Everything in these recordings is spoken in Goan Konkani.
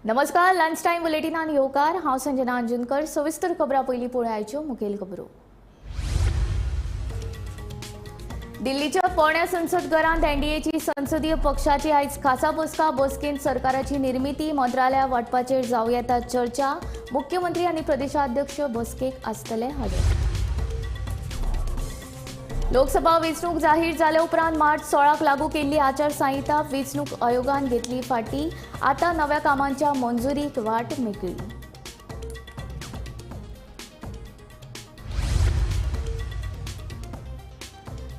नमस्कार, लंच टायम बुलेटिनान येवकार. हांव संजना अंजुनकर. सविस्तर खबरां पयलीं पळोवया मुखेल खबरो. दिल्लीच्या पोरण्या संसद घरांत एनडीएची संसदीय पक्षाची आयज खासा बसका. बसकेंत सरकाराची निर्मिती, मंत्रालया वांटपाचेर जावं येता चर्चा. मुख्यमंत्री आनी प्रदेशाध्यक्ष बसकेक आसतले हजर. लोकसभा वेंचणूक जाहीर जाल्या उपरांत मार्च 16 लागू केल्ली आचारसंहिता वेंचणूक आयोगान घेतली फाटी. आतां नव्या कामांच्या मंजुरीक वाट मेकळी.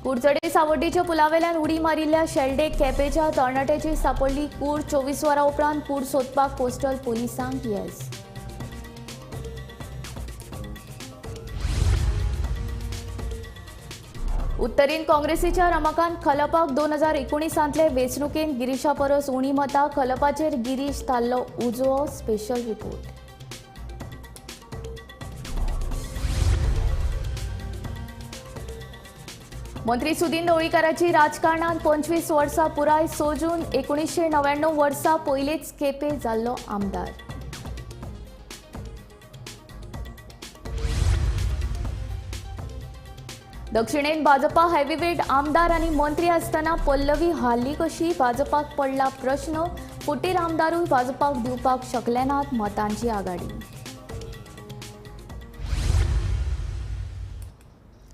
कुडचडे सावड्डेच्या पुलावेल्यान उडी मारिल्ल्या शेल्डे केपेच्या तरणाट्याची सापडली कूड. 24 वरां उपरांत कूड सोदपाक कोस्टल पोलिसांक येस. उत्तरेन काँग्रेसीच्या रमाकांत खलपाक 2019 वेंचणुकेंत गिरीशा परस उणी मतां. खलपाचेर गिरीश थारलो उजवो. Special report. मंत्री सुदिन ढवळीकाराची राजकारणांत 25 वर्सां पुराय. 6 जून 1999 वर्सा पयलेच खेपे जाल्लो आमदार. दक्षिणेन भाजपा हेवीवेट आमदार आनी मंत्री आसतना पल्लवी हारली कशी? भाजपाक पडला प्रश्न. फुटीर आमदारूय भाजपाक दिवपाक शकले नात मतांची आघाडी.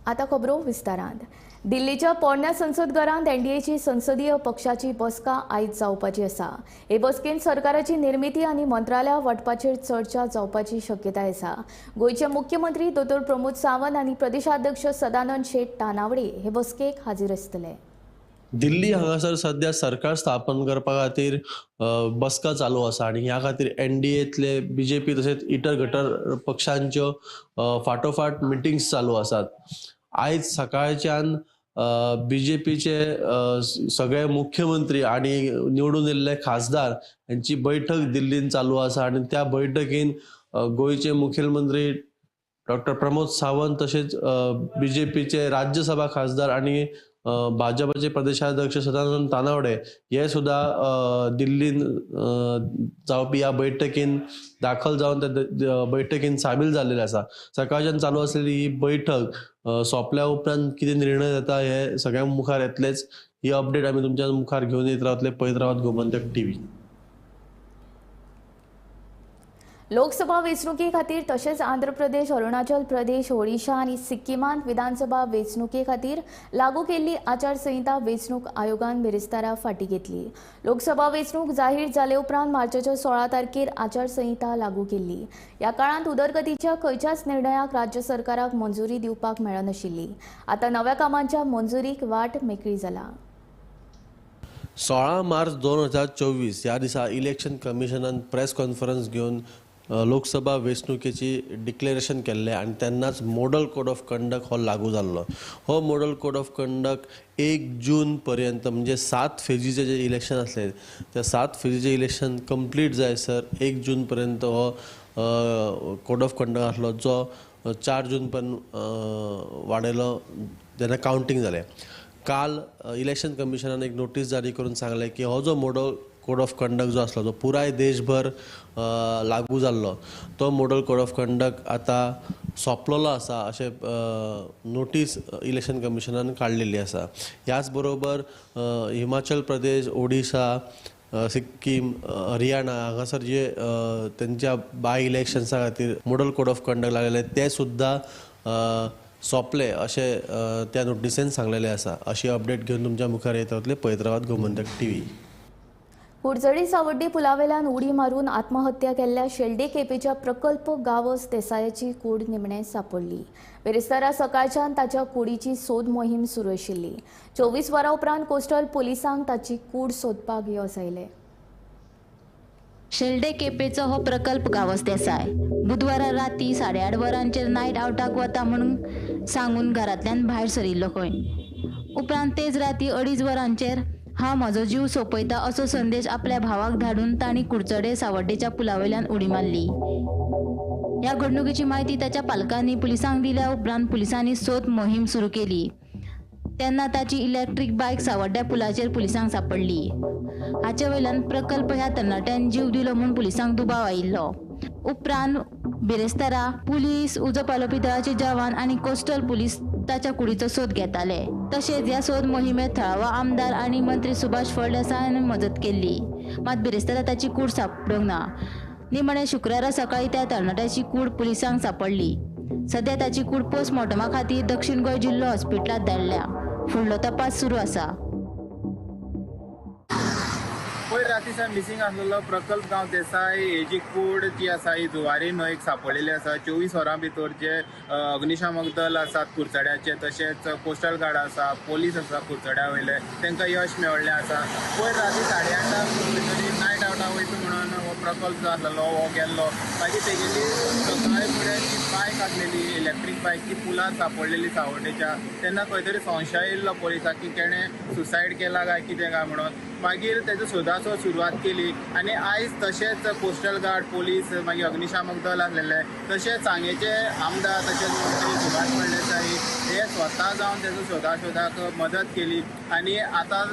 आतां खबरो विस्तारांत. दिल्लीच्या पोरण्या संसद घरांत एनडीएची संसदीय पक्षाची बसका आयज जावपाची आसा. हे बसकेंत सरकाराची निर्मिती आनी मंत्रालया वांटपाचेर चर्चा जावपाची शक्यताय आसा. गोंयचे मुख्यमंत्री दोतोर प्रमोद सावंत आनी प्रदेशाध्यक्ष सदानंद शेट तानावडे हे बसकेक हाजीर आसतले. दिल्ली हांगासर सध्या सरकार स्थापन करपा खातीर बसका चालू आसा आनी ह्या खातीर एनडीएतले बीजेपी तशेंच इतर घटर पक्षांच्यो फाटोफाट मिटिंग्स चालू आसात. आयज सकाळच्यान बीजेपीचे सगळे मुख्यमंत्री आनी निवडून येयल्ले खासदार यांची बैठक दिल्लीन चालू आसा आनी त्या बैठकीन गोंयचे मुखेलमंत्री डॉक्टर प्रमोद सावंत तशेंच बीजेपीचे राज्यसभा खासदार आनी भाजपाचे प्रदेशाध्यक्ष सदानंद तानावडे हे सुद्धा दिल्लीन जावपी ह्या बैठकीन दाखल जावन त्या बैठकीन सामील जाल्लेले आसा. सकाळच्यान चालू आसलेली ही बैठक सोंपल्या उपरांत कितें निर्णय जाता हे सगळ्यां मुखार येतलेच. ही अपडेट आमी तुमच्या मुखार घेवन येत रावतले. पळयत रावात गोमंतक टीव्ही. लोकसभा वेंचणुके खातीर तशेंच आंध्र प्रदेश, अरुणाचल प्रदेश, ओडिशा आनी सिक्किमांत विधानसभा वेंचणुके खातीर लागू केल्ली आचारसंहिता वेंचणूक आयोगान बिरेस्तारा फाटीं घेतली. लोकसभा वेंचणूक जाहीर जाले उपरांत मार्चाच्या 16 तारखेर आचारसंहिता लागू केल्ली. ह्या काळांत उदरगतीच्या खंयच्याच निर्णयाक राज्य सरकाराक मंजुरी दिवपाक मेळनाशिल्ली. आतां नव्या कामांच्या मंजुरीक वाट मेकळी जाला. 16 मार्च 2024 ह्या दिसा इलेक्शन कमिशनान प्रेस कॉन्फरन्स घेवन लोकसभा वेंचणुकेची डिक्लेरेशन केल्लें आनी तेन्नाच मॉडल कोड ऑफ कंडक्ट हो लागू जाल्लो. हो मॉडल कोड ऑफ कंडक्ट 1 जून पर्यंत म्हणजे 7 फेजीचे जे इलेक्शन आसले त्या 7 फेजीचे इलेक्शन कंप्लीट जायसर 1 जून पर्यंत हो कोड ऑफ कंडक्ट आसलो जो 4 जून पर्यंत वाडयलो जेन्ना कावंटींग जालें. काल इलेक्शन कमिशनान एक नोटीस जारी करून सांगलें की हो जो मॉडल कोड ऑफ कंडक्ट जो आसलो जो पुराय देशभर लागू जाल्लो तो मॉडल कोड ऑफ कंडक्ट आतां सोंपलेलो आसा अशें नोटीस इलेक्शन कमिशनान काडलेली आसा. ह्याच बरोबर हिमाचल प्रदेश, ओडिशा, सिक्कीम, हरियाणा हांगासर जे तेंच्या बाय इलेक्शन्सा खातीर मॉडल कोड ऑफ कंडक्ट लागलेले ते सुद्दां सोंपले अशें त्या नोटीसेन सांगलेलें आसा. अशी अपडेट घेवन तुमच्या मुखार येत रावतले. पळयत रावात गोमंतक टीव्ही. कुडचडी सावड्डे पुलावेल्यान उडी मारून आत्महत्या केल्ल्या शेल्डे केपेच्या प्रकल्प गावस देसायाची कूड निमणे सापडली. बिरेस्तारा सकाळच्यान ताच्या कुडीची सोद मोहीम सुरू आशिल्ली. 24 वरां उपरांत कोस्टल पोलिसांक ताची कूड सोदपाक येस आयलें. शेल्डे केपेचो हो प्रकल्प गावस देसाय बुधवारा राती 8:30 वरांचेर नायट आवटाक वता म्हणून सांगून घरांतल्यान भायर सरिल्लो खंय. उपरांत तेच राती 2:30 वरांचेर हांव म्हजो जीव सोंपयता असो संदेश आपल्या भावाक धाडून तांणी कुडचडे सावड्डेच्या पुलावयल्यान उडी मारली. ह्या घडणुकेची म्हायती ताच्या पालकांनी पुलिसांक दिल्या उपरांत पुलिसांनी सोद मोहीम सुरू केली. तेन्ना ताची इलेक्ट्रीक बायक सावड्ड्या पुलाचेर पुलिसांक सांपडली. हाचे वयल्यान प्रकल्प ह्या तरणाट्यान जीव दिलो म्हूण पुलिसांक दुबाव आयिल्लो. उपरांत बिरेस्तारा पुलीस, उजो पालोवपी दळाचे जवान आनी कोस्टल पुलीस ताच्या कुडीचो सोद घेताले. तशेंच ह्या सोद मोहिमेंत थळावो आमदार आनी मंत्री सुभाष फळदेसायान मजत केल्ली. मात बिरेस्तारा ताची कूड सांपडूंक ना. निमाणें शुक्रारा सकाळीं त्या तरणाट्याची कूड पुलिसांक सांपडली. सध्या ताची कूड पोस्टमॉर्टमा खातीर दक्षीण गोंय जिल्लो हॉस्पिटलांत धाडल्या. फुडलो तपास सुरू आसा. पयर राती सावन मिसिंग आसलेलो प्रकल्प गांव देसाय हेजी कूड जी आसा ही जुवारी न्हंयक सांपडलेली आसा. 24 वरां भितर जे अग्निशामक दल आसात कुडचड्याचे, तशेंच कोस्टल गार्ड आसा, पोलीस आसा कुडचड्या वयले, तांकां यश मेळिल्लें आसा. पयर राती 8:30 नायट आवटा वयता म्हणून हो प्रकल्प जो आसलेलो हो गेल्लो. मागीर तेगेली सकाळी फुडें जी बायक आसलेली इलेक्ट्रीक बायक ती पुलार सांपडलेली सावड्डेच्या. तेन्ना खंय तरी संशय येयल्लो पोलिसाक की तेणें सुसायड केला काय कितें काय म्हणून. मागीर तेजो सोदासोद सुरवात केली आनी आयज तशेंच कोस्टल गार्ड, पोलीस, मागीर अग्निशामक दल आसलेले, तशेंच सांगेचे आमदार तशेंच मंत्री सुभाष फळदेसाई हे स्वता जावन तेजो सोदासोदाक मदत केली आनी आतां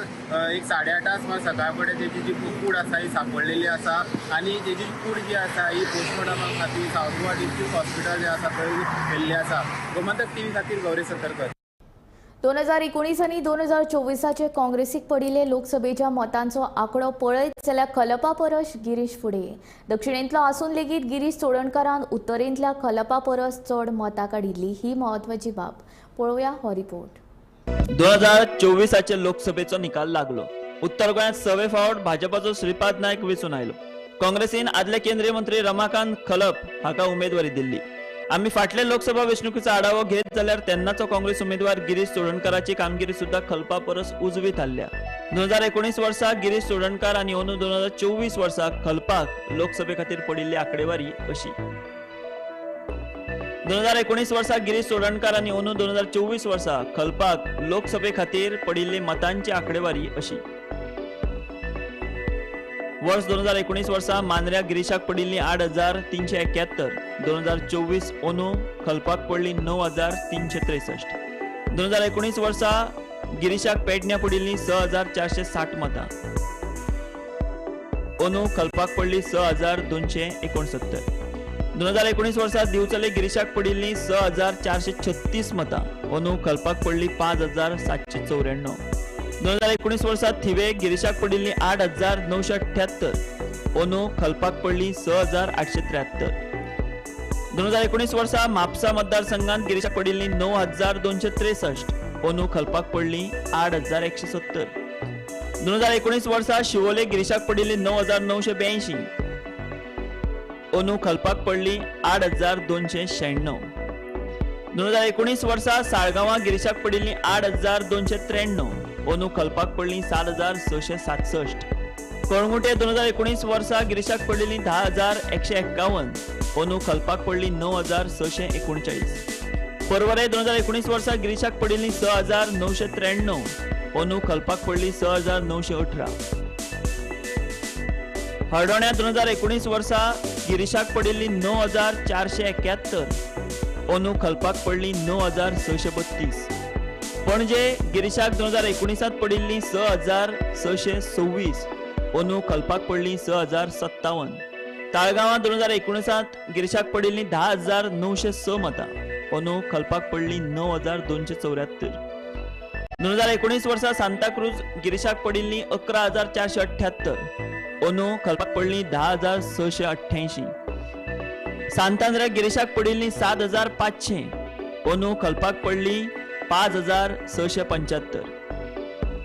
एक 8:30 सुमार सकाळ फुडें तेजी जी कूड आसा ही सांपडलेली आसा आनी तेजी कूड जी आसा ही पोस्टमॉर्टमा खातीर सावथ गोवा डिस्ट्रिक्ट हॉस्पिटल जें आसा थंय व्हेल्ली आसा. गोमंतक टीव्ही खातीर गौरी सतरकर. 2019 आनी 2024 काँग्रेसीक पडिल्ले लोकसभेच्या मतांचो आंकडो पळयत जाल्यार खलपा परस गिरीश फुडें. दक्षिणेंतलो आसून लेगीत गिरीश चोडणकारान उत्तरेंतल्या खलपा परस चड मतां काडिल्ली ही म्हत्वाची बाब. पळोवया हो रिपोर्ट. 2024 लोकसभेचो निकाल लागलो. उत्तर गोंयांत 6वे फावट भाजपाचो श्रीपाद नायक वेंचून आयलो. काँग्रेसीन आदले केंद्रीय मंत्री रमाकांत खलप हाका उमेदवारी दिल्ली. आमी फाटले लोकसभा वेंचणुकीचो आढावो घेत जाल्यार तेन्नाचो काँग्रेस उमेदवार गिरीश चोडणकाराची कामगिरी सुद्धा खलपा परस उजवी थारल्या. 2019 वर्सा गिरीश चोडणकार आनी अंदू 2024 वर्सा खलपाक लोकसभे खातीर पडिल्ली आंकडेवारी अशी. 2019 वर्सा गिरीश चोडणकार आनी अंदू 2024 वर्सा खलपाक लोकसभे खातीर पडिल्ली मतांची आंकडेवारी अशी. वर्स 2019 वर्सा मांद्र्या गिरीशाक पडिल्ली 8,371, 2024 अंदू खलपाक पडली 9,363. 2019 वर्सा गिरीशाक पेडण्या पडिल्ली 6,460 मतां, अंदू खलपाक पडली 6,269. 2019 वर्सा दिवचले गिरीशाक पडिल्ली 6,436 मतां, अंदू खलपाक पडली 5,794. 2019 वर्सा थिवे गिरीशाक पडिल्ली 8,978, अंदू खलपाक पडली 6,873. 2019 वर्सा म्हापसा मतदारसंघात गिरीशाक पडिल्ली 9,263, अंदू खलपाक पडली 8,170. 2019 वर्सा शिवोले गिरीशाक पडिल्ली 9,982, अंदू खलपाक पडली 8,296. 2019 वर्सा साळगांवां गिरीशाक पडिल्ली 8,293, अंदू खलपाक पडली 7,667. कळंगुटे 2019 वर्सा गिरीशाक पडिल्ली 10,151, अंदू खलपाक पडली 9,639. पर्वरे 2019 वर्सा गिरीशाक पडिल्ली 6,993, अंदू खलपाक पडली 6,918. हळदोण्या 2019 वर्सा गिरीशाक पडिल्ली 9,471, अंदू खलपाक पडली 9,632. पणजे गिरीशाक 2019 पडिल्ली 6,626, अंदू खलपाक पडली 6,057. ताळगांवां 2019 गिरीशाक पडिल्ली 10,906 मतां, अंदू खलपाक पडली 9,274. 2019 वर्सा सांताक्रूज गिरीशाक पडिल्ली 11,478, अंदू खलपाक पडली 10,688. सांतांद्रा गिरीशाक पडिल्ली 7,500, अंदू खलपाक पडली 5,675.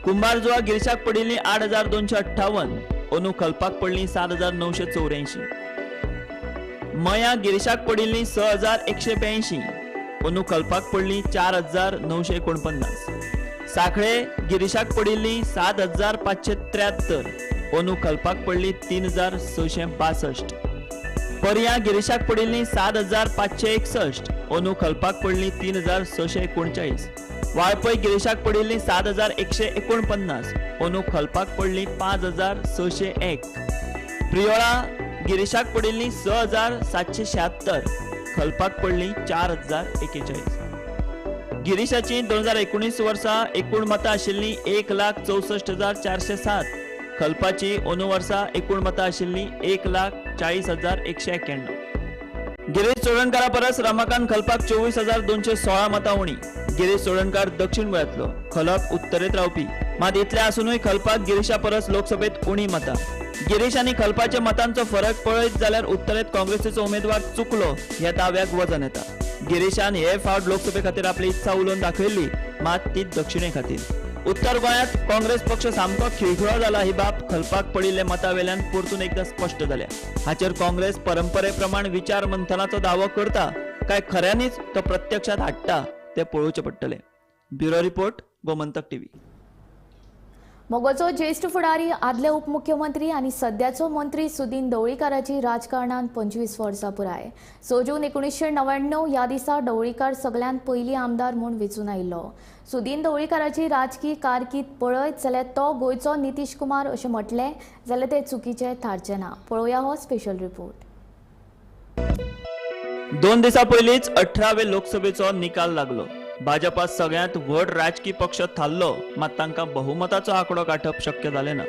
कुंभारजुआ गिरीशाक पडिल्ली 8,258, अंदू खलपाक पडली 7,984. मया गिरीशाक पडिल्ली 6,182, अंदू खलपाक पडली 4,949. साखळे गिरीशाक पडिल्ली 7,573, अंदू खलपाक पडली 3,662. पर्या गिरीशाक पडिल्ली 7,561, अंदू खलपाक पडली 3,639. वाळपय गिरीशाक पडिल्ली 7,149, अंदू खलपाक पडली 5,601. प्रियोळा गिरीशाक पडिल्ली 6,776, खलपाक पडली 4,041. गिरीशाची 2019 वर्सा एकूण मतां आशिल्लीं 1,64,407, खलपाची अंदू वर्सा एकूण मतां आशिल्लीं 1,40,191. गिरीश चोडणकारा परस रमाकांत खलपाक 24,216 मतां उणी. गिरीश चोडणकार दक्षिण गोंयांतलो, खलप उत्तरेंत रावपी. मात इतले आसुनूय खलपाक गिरीशा परस लोकसभेत उणी मतां. गिरीश आनी खलपाच्या मतांचो फरक पळयत जाल्यार उत्तरेंत काँग्रेसीचो उमेदवार चुकलो ह्या दाव्याक वजन येता. गिरीशान हे फावट लोकसभे खातीर आपली इत्सा उलोवन दाखयल्ली, मात ती दक्षिणे खातीर. उत्तर गोंयांत काँग्रेस पक्ष सामको खिळखिळो जाला ही बाब खलपाक पडिल्ल्या मतां वेल्यान परतून एकदां स्पश्ट जाल्या. हाचेर काँग्रेस परंपरे प्रमाण विचार मंथनाचो दावो करता काय खऱ्यांनीच तो प्रत्यक्षात हाडटा तें पळोवचें पडटलें. Bureau report, Gomantak TV. मगोचो ज्येश्ठ फुडारी, आदले उपमुख्यमंत्री आनी सद्याचो मंत्री सुदीन ढवळीकाराची राजकारणांत 25 वर्सां पुराय. 6 जून 1999 ह्या दिसा ढवळीकार सगल्यांत पयलीं आमदार म्हूण वेंचून आयिल्लो. सुदीन ढवळीकाराची राजकी कारकीर्द पळयत जाल्यार तो गोंयचो नितीश कुमार अशें म्हटलें जाल्यार तें चुकीचें थारचें ना. पळोवया हो स्पेशल रिपोर्ट. 2 दिसां पयलींच 18वे लोकसभेचो निकाल लागलो. भाजपा सगळ्यांत व्हड राजकी पक्ष थारलो, मात तांकां बहुमताचो आंकडो गांठप शक्य जालें ना.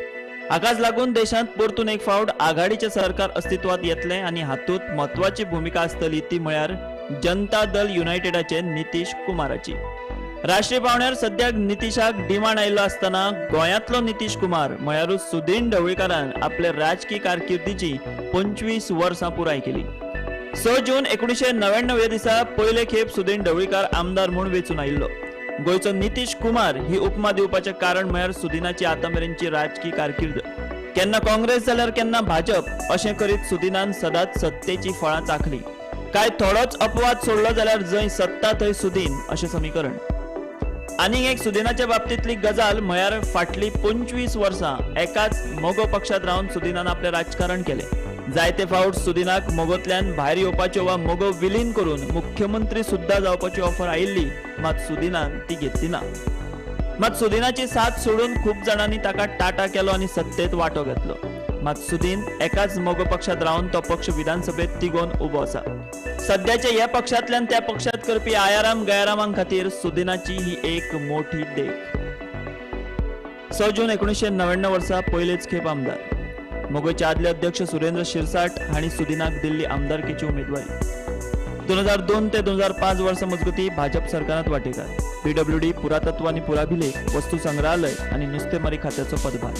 हाकाच लागून देशांत परतून एक फावट आघाडीचें सरकार अस्तित्वांत येतलें आनी हातूंत म्हत्वाची भुमिका आसतली ती म्हळ्यार जनता दल युनायटेडाचे नितीश कुमाराची. राष्ट्रीय पावंड्यार सद्याक नितीशाक डिमांड आयिल्लो आसतना गोंयांतलो नितीश कुमार म्हळ्यारूच सुदीन ढवळीकारान आपले राजकी कारकिर्दीची 25 वर्सां पुराय केली. 6 जून 1999 ह्या दिसा पयले खेप सुदीन ढवळीकार आमदार म्हूण वेंचून आयिल्लो. गोंयचो नितीश कुमार ही उपमा दिवपाचें कारण म्हळ्यार सुदिनाची आतां मेरेनची राजकी कारकीर्द. केन्ना काँग्रेस जाल्यार केन्ना भाजप अशें करीत सुदिनान सदांच सत्तेची फळां चाखली. काय थोडोच अपवाद सोडलो जाल्यार जंय सत्ता थंय सुदीन अशें समीकरण. आनीक एक सुदिनाच्या बाबतींतली गजाल म्हळ्यार फाटलीं 25 वर्सां एकाच मगो पक्षांत रावन सुदिनान आपलें राजकारण केलें. जायते फावट सुदिनाक मगोंतल्यान भायर येवपाच्यो वा मगो विलीन करून मुख्यमंत्री सुद्दां जावपाची ऑफर आयिल्ली, मात सुदिनान ती घेतली ना. मात सुदिनाची साथ सोडून खूब जाणांनी ताका टाटा केलो आनी सत्तेत वांटो घेतलो. मात सुदीन एकाच मगो पक्षांत रावन तो पक्ष विधानसभेत तिगोवन उबो आसा. सद्याच्या ह्या पक्षांतल्यान त्या पक्षांत करपी आयाराम गयारामां खातीर सुदिनाची ही एक मोठी देख. 6 जून 1999 वर्सा पयलेच खेप आमदार. मगोचे आदले अध्यक्ष सुरेंद्र शिरसाट हांणी सुदिनाक दिल्ली आमदारकीची उमेदवारी. 2002 ते 2005 वर्सां मजगती भाजप सरकारांत वांटेकार. पीडब्ल्यूडी, पुरातत्व आनी पुराभिलेख, वस्तू संग्रहालय आनी नुस्तेमारी खात्याचो पदभार.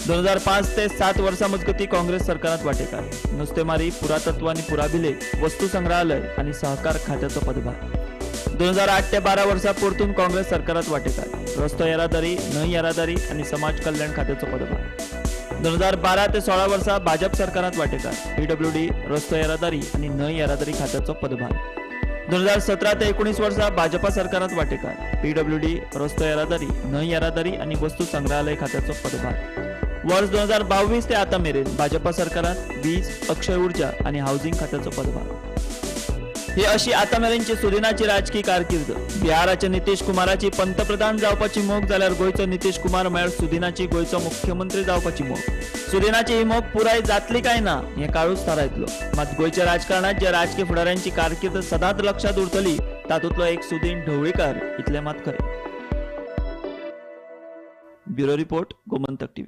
2005 ते 7 वर्सां मजगती काँग्रेस सरकारांत वांटेकार. नुस्तेमारी, पुरातत्व आनी पुराभिलेख, वस्तू संग्रहालय आनी सहकार खात्याचो पदभार. 2008 ते 12 वर्सां परतून काँग्रेस सरकारांत वांटेकार. रस्तो येरादारी, न्हंय येरादारी आनी समाज कल्याण खात्याचो पदभार. 2012 ते 16 वर्सां भाजप सरकारांत वांटेकार. पीडब्ल्यूडी, रस्तो येरादारी आनी न्हंय येरादारी खात्याचो पदभार. 2017 ते 19 वर्सां भाजपा सरकारांत वांटेकार. पीडब्ल्यूडी, रस्तो येरादारी, न्हंय येरादारी आनी वस्तू संग्रहालय खात्याचो पदभार. वर्स 2022 ते आतां मेरेन भाजपा सरकारांत वीज, अक्षय ऊर्जा आनी हावजींग खात्याचो पदभार. ही अशी आतां मेरेनची सुदिनाची राजकी कारकीर्द. बिहाराच्या नितीश कुमाराची पंतप्रधान जावपाची मोख जाल्यार गोंयचो नितीश कुमार म्हळ्यार सुदिनाची गोंयचो मुख्यमंत्री जावपाची मोख. सुदिनाची ही मोख पुराय जातली काय ना हें काळूच थारायतलो. मात गोंयच्या राजकारणांत ज्या राजकी फुडाऱ्यांची कारकीर्द सदांच लक्षांत उरतली तातूंतलो एक सुदीन ढवळीकार इतलें मात खरें. Bureau report, Gomantak TV.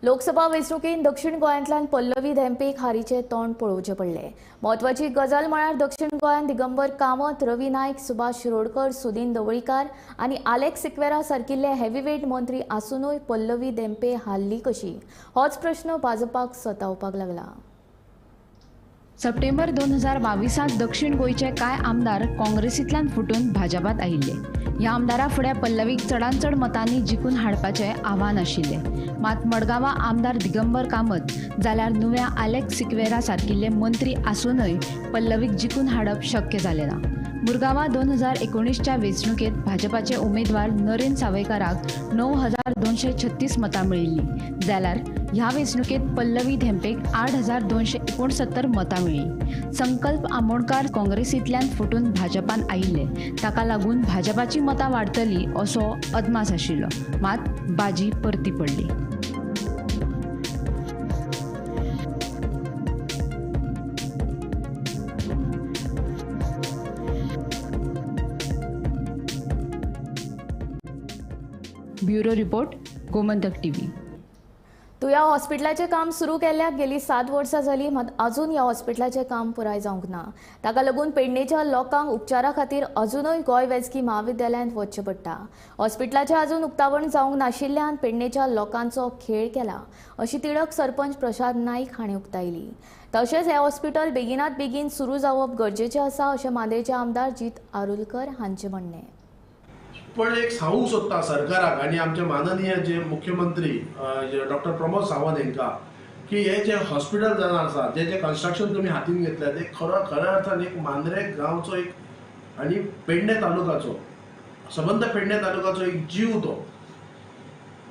Lok Sabha वेंचणुकेंत दक्षिण गोंयांतल्यान पल्लवी धेंपेक हारीचें तोंड पळोवचें पडलें. म्हत्वाची गजाल म्हळ्यार दक्षिण गोंयांत दिगंबर कामत, रवी नायक, सुभाष शिरोडकर, सुदीन ढवळीकार आनी आलेक्स सिक्वेरा सारकिल्ले हेवीवेट मंत्री आसुनूय पल्लवी धेंपे हारली कशी, होच प्रश्न भाजपाक सतावपाक लागला. सप्टेंबर 2022 दक्षिण गोंयचे कांय आमदार काँग्रेसींतल्यान फुटून भाजपांत आयिल्ले. ह्या आमदारा फुडें पल्लवीक चडांत चड मतांनी जिखून हाडपाचें आव्हान आशिल्लें. मात मडगांवां आमदार दिगंबर कामत जाल्यार नुव्या आलेक्स सिक्वेरा सारकिल्ले मंत्री आसूनय पल्लवीक जिखून हाडप शक्य जालें ना. मुरगांवां 2019च्या वेंचणुकेंत भाजपाचे उमेदवार नरेन सावयकाराक 9236 मतां मेळिल्लीं, जाल्यार ह्या वेंचणुकेंत पल्लवी धेंपेक 8269 मतां मेळ्ळीं. संकल्प आमोणकार काँग्रेसींतल्यान फुटून भाजपान आयिल्ले, ताका लागून भाजपाची मतां वाडटली असो अदमास आशिल्लो, मात बाजी परती पडली. Bureau report, Gomantak TV. तुया हॉस्पिटलाचें काम सुरू केल्ल्याक गेली 7 वर्सां जाली, मात अजून ह्या हॉस्पिटलाचें काम पुराय जावंक ना. ताका लागून पेडणेच्या लोकांक उपचारा खातीर अजुनूय गोंय वैजकी म्हाविद्यालयांत वचचें पडटा. हॉस्पिटलाचें अजून उक्तावण जावंक नाशिल्ल्यान पेडणेच्या लोकांचो खेळ केला अशी तिडक सरपंच प्रसाद नाईक हांणी उक्तायली. तशेंच हें हॉस्पिटल बेगिनात बेगीन सुरू जावप गरजेचें आसा अशें मांद्रेचे आमदार जीत आरोलकर हांचें म्हणणें. पण एक सांगूंक सोदता सरकाराक आनी आमचे माननीय जे मुख्यमंत्री डॉक्टर प्रमोद सावंत हांकां की हे जे हॉस्पिटल जावन आसा, जे जे कन्स्ट्रक्शन तुमी हातीन घेतल्या ते खऱ्या अर्थान एक मांद्रे गांवचो एक आनी पेडणे तालुकाचो, सबंद पेडणे तालुकाचो एक जीव तो.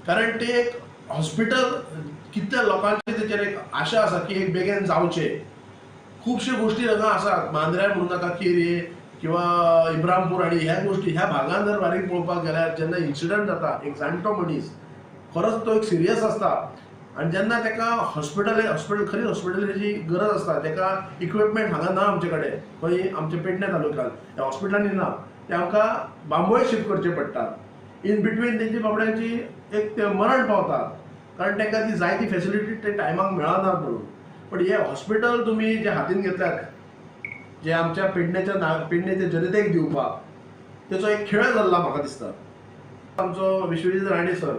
कारण ते एक हॉस्पिटल कितल्या लोकांची तेचेर एक आशा आसा की एक बेगीन जावचें. खुबश्यो गोश्टी हांगा आसात, मांद्र्या म्हणूं नाका, केरी किंवा इब्रामपूर आनी ह्या गोश्टी ह्या भागान जर बारीक पळोवपाक गेल्यार जेन्ना इन्सिडंट जाता, एक जाणटो मनीस खरोच तो एक सिरियस आसता आनी जेन्ना ताका हॉस्पिटल खरी हॉस्पिटलाची गरज आसता, ताका इक्विपमेंट हांगा ना आमचे कडेन, खंय आमच्या पेडणे तालुक्यांत ह्या हॉस्पिटलांनी ना, ते आमकां बांबोळे शिफ्ट करचे पडटा. इन बिटवीन तेंची बाबड्यांची एक ते मरण पावतात, कारण तांकां ती जाय ती फेसिलिटी ते टायमाक मेळना म्हणून. पण हे हॉस्पिटल तुमी जे हातीन घेतल्यात, जे आमच्या पेडण्याच्या जनतेक दिवपाक, तेचो एक खेळ जाल्ला म्हाका दिसता. आमचो विश्वजीत राणे सर,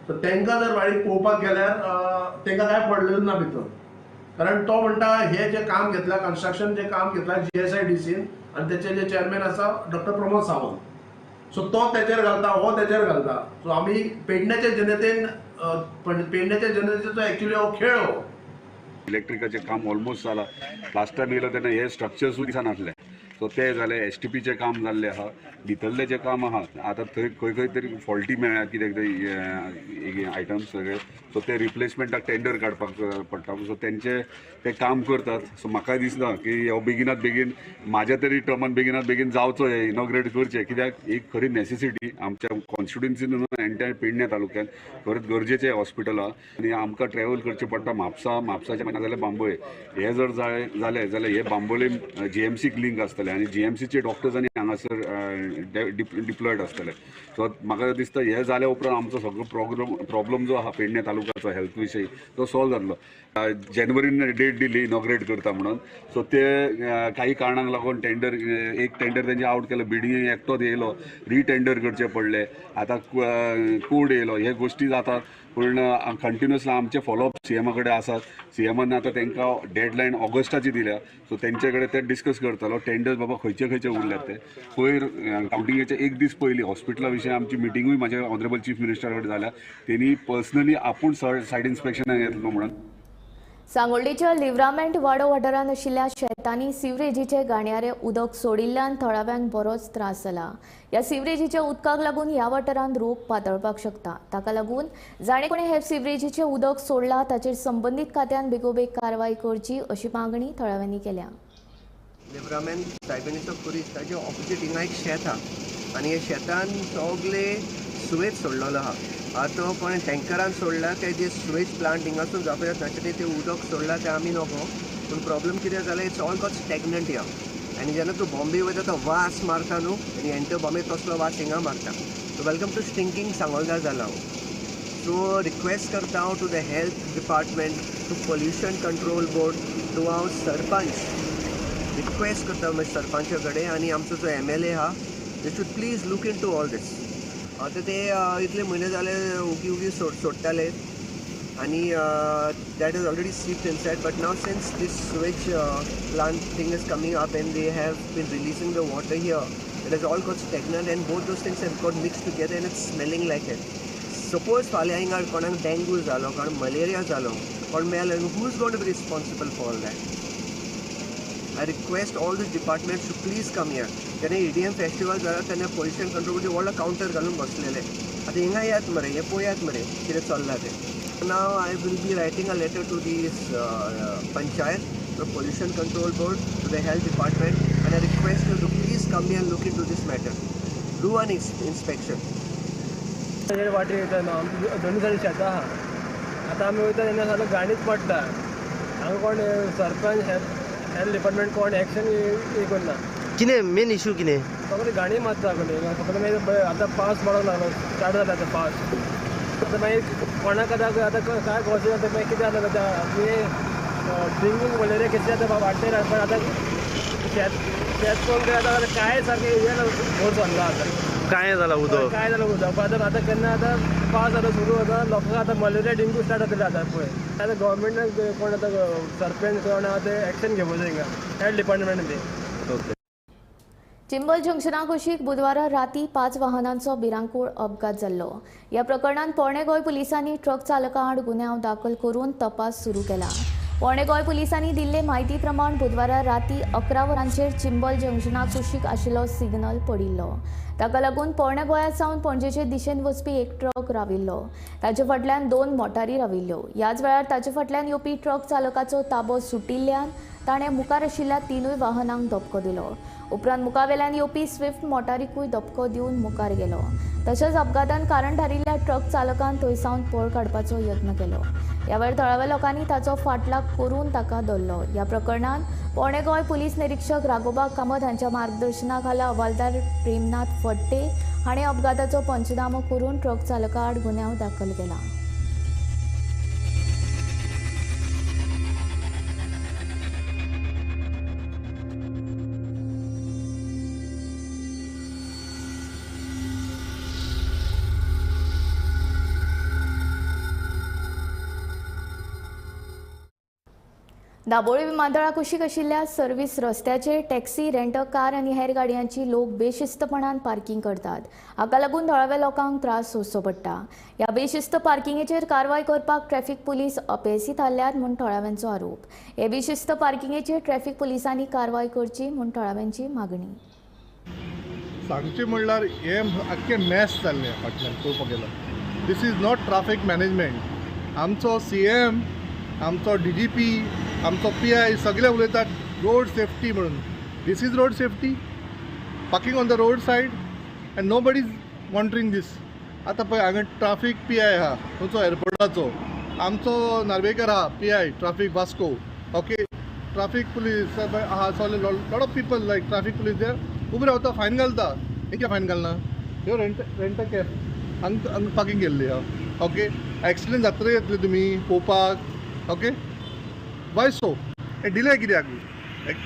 तर तांकां जर बारीक पळोवपाक गेल्यार तांकां कांय पडलेलें ना भितर. कारण तो म्हणटा हे जे काम घेतलां, कन्स्ट्रक्शन जे काम घेतलां GSIDCन आनी तेचे जे चेअरमॅन आसा डॉक्टर प्रमोद सावंत, सो तो तेचेर घालता, हो तेचेर घालता. सो आमी पेडण्याच्या जनतेन, पेडण्याच्या जनतेचो एक्चुअली हो खेळ हो. इलेक्ट्रिकाचें काम ऑलमोस्ट जालां, लास्ट टायम येयलो तेन्ना हे स्ट्रक्चर्सूय दिसनासले, सो ते जाले. STPचें काम जाल्लें आहा, भितरलें जें काम आहा आतां थंय खंय खंय तरी फॉल्टी मेळ्ळ्या कित्याक ते आयटम्स सगळे, सो ते रिप्लेसमेंटाक टेंडर काडपाक पडटा. सो तेंचे ते काम करतात. सो म्हाका दिसना की हो बेगिनात बेगीन म्हाज्या तरी टर्मान बेगिनात बेगीन जावचो, हे इनॉग्रेट करचें, कित्याक एक खरी नॅसेसिटी आमच्या कॉन्स्टिट्युन्सीन न्हू एंटायर पेडणे तालुक्यान खरेंच गरजेचें हॉस्पिटल आहा. आनी आमकां ट्रॅवल करचें पडटा म्हापसा, म्हापसाचें नाजाल्यार बांबोळे. हे जर जालें जाल्यार हे बांबोळे GMCक लिंक आसतलें आनी GMCचे डॉक्टर्स आनी हांगासर डिप्लॉयड आसतले. सो म्हाका दिसता हे जाल्या उपरांत आमचो सगळो प्रॉब्लम जो आहा पेडणे तालुक्याचो हेल्थ विशयी तो सॉल्व जातलो. जानेवारीन डेट दिली इनॉग्रेट करता म्हणून, सो ते काही कारणांक लागून टेंडर, एक टेंडर तेंचे आवट केलो, बिडिंग एकटोच येयलो, रिटेंडर करचे पडले, आतां कोड येयलो, हे गोश्टी जातात. पूण कंटिन्युअसली आमचे फॉलोअप CMA कडेन आसात. CMAन आतां तांकां डेडलायन ऑगस्टाची दिल्या, सो तेंचे कडेन ते डिस्कस करतलो टेंडर्स बाबा खंयचे खंयचे उरल्यात ते. पयर कावंटिंगेचे एक दीस पयलीं हॉस्पिटला विशयी आमची मिटिंगूय म्हाज्या ऑनरेबल चीफ मिनिस्टरा कडेन जाल्या, तेणी पर्सनली आपूण सायड इन्स्पेक्शनाक येतलो म्हणून. सांगोल्डेच्या लिव्रामेंट वाडो वाठारांत आशिल्ल्या शेतांनी सिवरेजीचे घाणयारे उदक सोडिल्ल्यान थळाव्यांक बरोच त्रास जाला. ह्या सिवरेजीच्या उदकाक लागून ह्या वाठारांत रोग पातळपाक शकता. ताका लागून जाणे कोणी हे सिवरेजीचें उदक सोडलां ताचेर संबंदीत खात्यान बेगोबेग कारवाय करची अशी मागणी थळाव्यांनी केल्या. लिव्रामेंट सायबिणीचो खुरीस ताजे ऑपोजीट हिंगा एक शेत आहा आनी हे शेतान सगळे सुवेज सोडलेलो आहा. आतां कोणें टँकरान सोडला काय जे सुवेज प्लांट हिंगासून जावपाक ताचे ते उदक सोडलां तें आमी नको. पूण प्रॉब्लम कितें जालें, it's all got stagnant here. आनी जेन्ना तूं बॉम्बे वयता तो वास मारता न्हू, आनी एंटर बॉम्बे तसलो वास हिंगा मारता. So welcome to stinking Sangolda जाला हांव. सो रिक्वेस्ट करता हांव to the health department, to pollution control board, to हांव सरपंच रिक्वेस्ट करता सरपंचा कडेन आनी आमचो जो MLA आहा, they should please look into all this. आतां ते इतले म्हयने जाले उगी उगी सोडटाले आनी that is already seeped inside. But now since this sewage plant thing is coming up and they have been releasing the water here, it has all got stagnant and both those things have got mixed together and it's smelling like it. Suppose फाल्यां हिंगा कोणाक डेंगू जालो, कोणाक मलेरिया जालो, कोण मेलो, who is gonna be responsible for all that? I request all the departments to please come here. जेन्ना EDM festival जाला तेन्ना पोल्युशन कंट्रोल बोर्ड व्हडलो कावंटर घालून बसलेले. आतां हिंगा येयात मरे, हें पळयात मरे कितें चल्लां तें. Now I will be writing a letter to this panchayat, the pollution control board, to the health department, and I request you to please come here and look into this matter. Do an inspection. वाटेर वयता न्हू, आमची दोनूय सायडीन शेतां आहा. आतां आमी वयता तेन्ना सारको गाडीच पडटा. हांगा कोण सरपंच, हेल्थ डिपार्टमेंट कोण एक्शन हे करना. कितें मेन इशू कितें? सगळे गाणी मारता सगळे. मागीर आतां पावस पडोंक लागलो, स्टार्ट जाला आतां पावस. आतां मागीर कोणाक आतां आतां काय कळचें आतां मागीर कितें जाता ड्रिंकींग मलेरिया कितें आतां वाडटे. पण आतां शेत शेत पळोवंक गेल्यार आतां काय सारकें हें भोर चल्ला आतां. काय जाला उदक, काय जालां उदक. आतां आतां केन्ना आतां पावस आतां सुरू जाता, लोकांक आतां मलेरिया डेंग्यू स्टार्ट जातले आतां पळय. आतां गव्हर्मेंटान कोण आतां सरपंच कोण आहा ते एक्शन घेवपाक जाय हिंगा हेल्थ डिपार्टमेंटान ते. ओके. चिंबल जंक्शना कुशीक बुधवारा राती 5 वाहनांचो भिरांकूळ अपघात जाल्लो. ह्या प्रकरणांत पोरणे गोंय पुलिसांनी ट्रक चालका आड गुन्यांव दाखल करून तपास सुरू केला. पोरणे गोंय पुलिसांनी दिल्ले म्हायती प्रमाण बुधवारा राती 11 वरांचेर चिंबल जंक्शना कुशीक आशिल्लो सिग्नल पडिल्लो. ताका लागून पोरणे गोंया सावन पणजेचे दिशेन वचपी एक ट्रक राविल्लो. ताचे फाटल्यान 2 मोटारी राविल्ल्यो. ह्याच वेळार ताचे फाटल्यान येवपी ट्रक चालकाचो ताबो सुटिल्ल्यान ताणें मुखार आशिल्ल्या 3 वाहनांक धपको दिलो. उपरांत मुखावेल्यान येवपी स्विफ्ट मोटारीकूय धपको दिवन मुखार गेलो. तशेंच अपघातान कारण थारिल्ल्या ट्रक चालकान थंय सावन पळ काडपाचो यत्न केलो. ह्या वेळार थळाव्या लोकांनी ताचो फाटलाग करून ताका धरलो. ह्या प्रकरणांत पोरणे गोंय पुलीस निरीक्षक राघोबा कामत हांच्या मार्गदर्शना खाला हवालदार प्रेमनाथ फडते हाणें अपघाताचो पंचनामो करून ट्रक चालका आड गुन्यांव दाखल केला. दाबोळी विमानतळा कुशीक आशिल्ल्या सर्व्हिस रस्त्याचेर टॅक्सी, रेंट अ कार आनी हेर गाडयांची लोक बेशिस्तपणान पार्किंग करतात. हाका लागून थळाव्या लोकांक त्रास सोंसचो पडटा. ह्या बेशिस्त पार्किंगेचेर कारवाय करपाक ट्रॅफिक पुलीस अपेसी थारल्यात म्हूण थळाव्यांचो आरोप. हे बेशिस्त पार्किंगेचेर ट्रॅफिक पुलिसांनी कारवाय करची म्हूण थळाव्यांची मागणी. सांगचें म्हणल्यार हें आख्खें मॅस जाल्लें फाटल्यान पळोवपाक गेल्यार. This is not traffic management. आमचो CM, आमचो DGP, आमचो PI सगळे उलयतात रोड सेफ्टी म्हणून. This is road safety? Parking on the road side and nobody is monitoring this. आतां पळय हांगा ट्राफीक PI आहा खंयचो एअरपोर्टाचो, आमचो नार्वेकर आहा PI traffic Vasco. Okay, traffic police आहा, सगळे lot of people like traffic police ते उबे रावता, फायन घालता. हें कित्याक फायन घालना? ह्यो रेंट अ कॅब हांगा हांगा पार्किंग केल्ली आहा. ओके, एक्सिडंट जात्रा येतले तुमी पळोवपाक. ओके, वाय सो हे डिले कित्याक?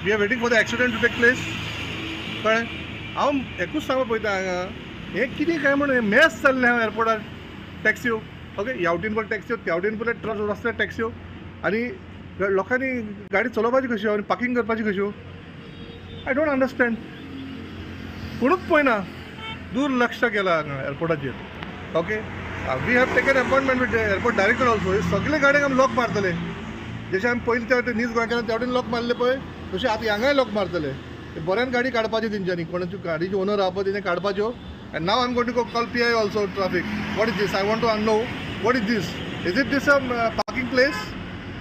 We are waiting for the accident to take place. कळ्ळें? हांव एकूच सांगपाक पळयता हांगा हें कितें काय म्हणून हें मॅस चल्लें हांगा एअरपोर्टार टॅक्स्यो. ओके, ह्या वटेन पळय टॅक्स्यो, त्या वटेन पळय ट्रक रस्त्यार टॅक्स्यो, आनी लोकांनी गाडी चलोवपाची कश्यो आनी पार्किंग करपाची कश्यो? I don't understand. कोणूच पळयना, दुर्लक्ष केलां हांगा एअरपोर्टाचेर. Okay, we have taken appointment with airport director also. हे सगळे गाडयांक आमी लॉक मारतले. जशें आमी पयलीं त्या वटेन नीज गोंयकारान त्या वटेन लॉक मारले पळय, तशें आतां हांगाय लॉक मारतले. बऱ्यान गाडी काडपाची तेंच्यांनी, कोणाची गाडीचे ओनर आहा पळय तेंच्यांनी काडपाच्यो. And now I am going to call PI also traffic. What is this? I want to know what is this. Is it this a parking place?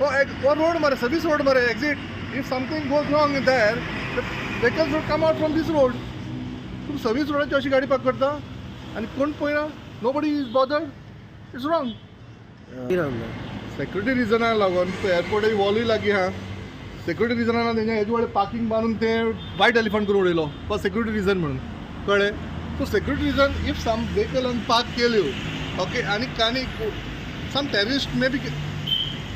Oh road मरे, सर्वीस रोड मरे, exit. If something goes wrong there, the vehicles would come out from this road. तूं सर्वीस रोडाची अशी गाडी पार्क करता आनी कोण पळयना? Nobody is bothered. It's wrong. Security रिजनाक लागून एअरपोर्टाची वॉलूय लागीं आहा. सेक्युरिटी रिजनाक तेंच्या हेजे व्हडलें पार्किंग बांदून तें वायट एलिफंट करून उडयलो फॉर सेक्युरिटी रिजन म्हणून. कळ्ळें? So security reason if some vehicle हांगा पार्क केल्यो, ओके, आनी आनी सम टेररिस्ट मे बी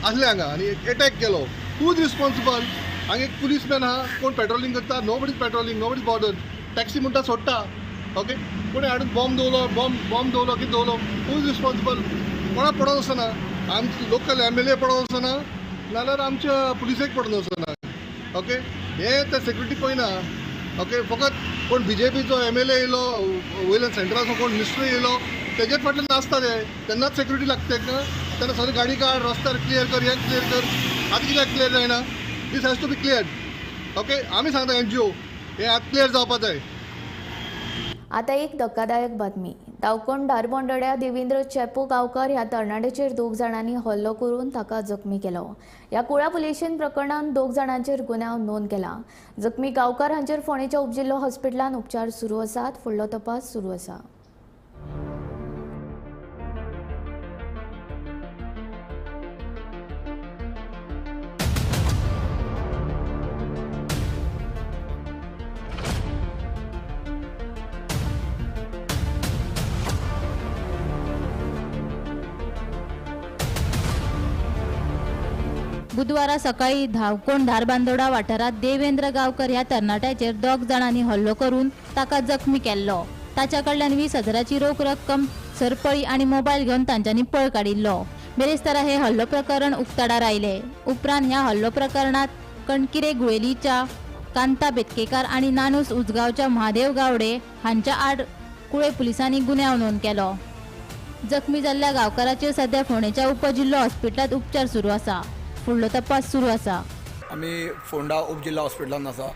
आसले हांगा आनी एटॅक केलो, हू is responsible? हांगा एक पुलीसमॅन आहा, कोण पेट्रोलिंग करता? Nobody is patrolling, nobody is bothered. Taxi म्हणटा सोडटा. ओके, कोणी हाडून बॉम्ब दवरलो, बॉम्ब दवरलो, कितें दवरलो, हू is responsible? कोणाक पडोन वचना, आमचे लोकल MLA पडोन वचना, नाजाल्यार आमच्या पुलिसेक पडोन वचना. ओके, हे ते सेक्युरिटी पळयना. ओके, फकत कोण BJPचो MLA येयलो, वयल्यान सेंट्रलाचो कोण मिनिस्टर येयलो, तेजेच फाटल्यान नाचता ते, तेन्नाच सेक्युरिटी लागता तेंकां. तेन्ना सगळी गाडी काड, रस्त्यार क्लियर कर, हें क्लियर कर. आतां कित्याक क्लियर जायना? This has to be clear. Okay, आमी सांगता NGO हें आतां क्लियर जावपा जाय. आता एक धक्कादायक बातमी. दावकोण धारबोंडड्या देवेंद्र चेपो गांवकर ह्या तरणाट्याचेर 2 जाणांनी हल्लो करून ताका जखमी केलो. ह्या कुळा पुलिशेन प्रकरणांत 2 जाणांचेर गुन्यांव नोंद केला. जखमी गांवकर हांचेर फोंडेच्या उपजिल्लो हॉस्पिटलांत उपचार सुरू आसात. फुडलो तपास सुरू आसा. बुधवारा सकाळी धावकोण धारबांदोडा वाठारांत देवेंद्र गांवकर ह्या तरणाट्याचेर 2 जाणांनी हल्लो करून ताका जखमी केल्लो. ताच्या कडल्यान 20,000ची रोख रक्कम, सरपळी आनी मोबायल घेवन तांच्यांनी पळ काडिल्लो. बेरेस्तारा हे हल्लो प्रकरण उक्ताडार आयले. उपरांत ह्या हल्लो प्रकरणात कणकिरे गुळेलीच्या कांता बेतकेकार आनी नानूस उजगांवच्या महादेव गावडे हांच्या आड कुळे पुलिसांनी गुन्यांव नोंद केलो. जखमी जाल्ल्या गांवकाराचेर सध्या फोंडेच्या उपजिल्लो हॉस्पिटलांत उपचार सुरू आसा. फुडलो तपास सुरू आसा. आमी फोंडा उपजिल्लो हॉस्पिटलांत आसा.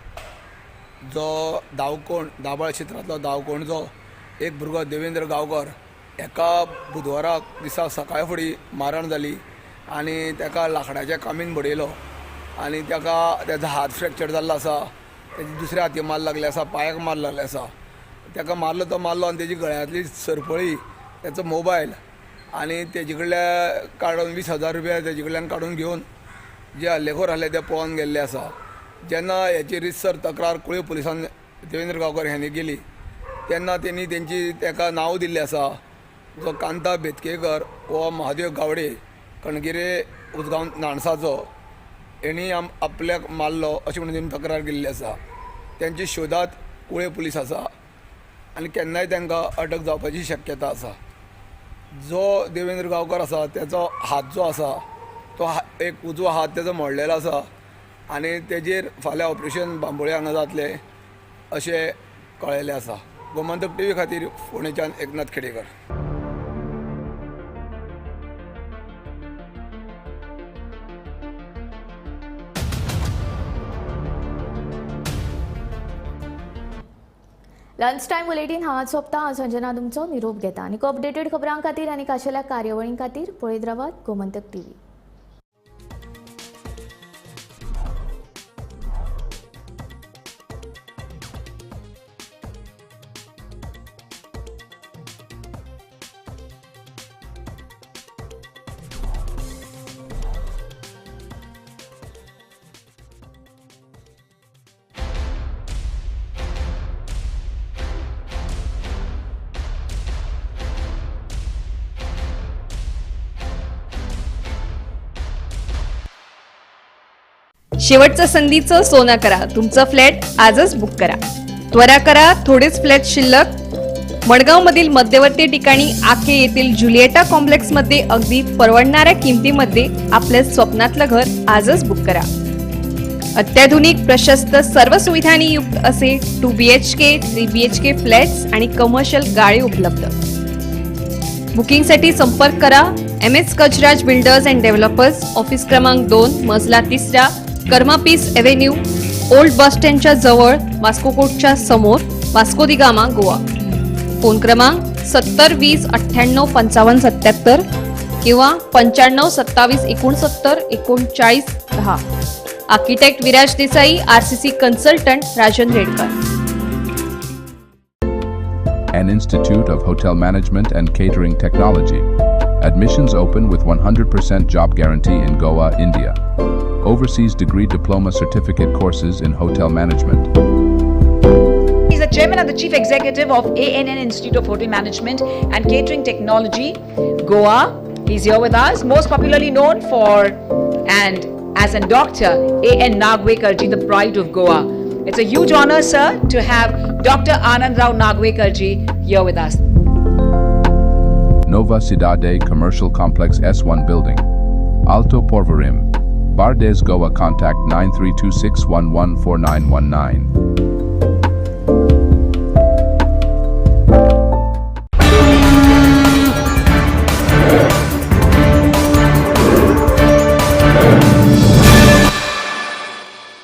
जो दावकोण दाबाळ क्षेत्रांतलो दावकोण जो एक भुरगो देवेंद्र गांवकर एका बुधवाराक दिसा सकाळ फुडें मारण जाली आनी ताका लांकडाच्या कामीन बडयलो आनी ताका तेजो हात फ्रॅक्चर जाल्लो आसा, तेजे दुसऱ्या हाती मार लागले आसा, पांयाक मार लागले आसा. ताका मारलो तो मारलो आनी तेजी गळ्यांतली सरपळी, तेचो मोबायल आनी तेजे कडल्या काडून 20,000 रुपया तेजे कडल्यान काडून घेवन जे हल्लेखोर आहले ते पळोवन गेल्ले आसा. जेन्ना हेची रितसर तक्रार कुळे पुलिसान देवेंद्र गांवकर ह्यांनी केली तेन्ना तेणी तेंची ताका नांव दिल्लें आसा, जो कांता बेतकेकर हो महादेव गावडे कणगिरे उजगांव नाणसाचो हेणी आपल्याक मारलो अशें म्हणून तेणी तक्रार केल्ली आसा. तेंची शोधात कुळे पुलीस आसा आनी केन्नाय तांकां अटक जावपाची शक्यता आसा. जो देवेंद्र गांवकर आसा तेचो हात जो आसा तो एक उजवो हात तेजो मोडलेलो आसा आनी तेजेर फाल्यां ऑपरेशन बांबोळे हांगा जातलें अशें कळयलें आसा. गोमंतक टीव्ही खातीर फोंडेच्यान Eknath Khedekar. Lunch time bulletin हांगाच सोंपता. हांव संजना तुमचो निरोप घेता आनी अपडेटेड खबरां खातीर आनी खाशेल्या कार्यावळीं खातीर पळयत रावात गोमंतक टीव्ही. शेवटच्या संधीचं सोनं करा, तुमचं फ्लॅट आजच बुक करा. त्वरा करा, थोडेच फ्लॅट शिल्लक. मडगावमधील मध्यवर्ती ठिकाणी आखे येथील जुलिएटा कॉम्प्लेक्समध्ये अगदी परवडणाऱ्या किमतीमध्ये आपल्या स्वप्नातलं घर आजच बुक करा. अत्याधुनिक प्रशस्त सर्व सुविधांनी युक्त असे 2 BHK 3 BHK flats आणि कमर्शियल गाळे उपलब्ध. बुकिंगसाठी संपर्क करा MS Gajraj builders and developers, office क्रमांक 2, मजला 3, Karma peace avenue, old bus स्टँडच्या जवळ, वास्को कोर्टच्या समोर, वास्को दी गामा, गोवा. फोन क्रमांक 70 20 98 55 77 किंवा 95 27 69 39 10. Architect Viraj Desai, RCC consultant Rajan Redkar. An Institute of Hotel Management and Catering Technology. Admissions open with 100% job guarantee in Goa, India. Overseas degree diploma certificate courses in hotel management. He's the chairman and the chief executive of ANN Institute of Hotel Management and Catering Technology, Goa. He's here with us, most popularly known for and as a doctor, A.N. Nagvekar ji, the pride of Goa. It's a huge honor, sir, to have Dr. Anand Rao Nagvekar ji here with us. Nova Cidade Commercial Complex S1 Building, Alto Porvorim, Bardes, Goa. Contact 9326114919.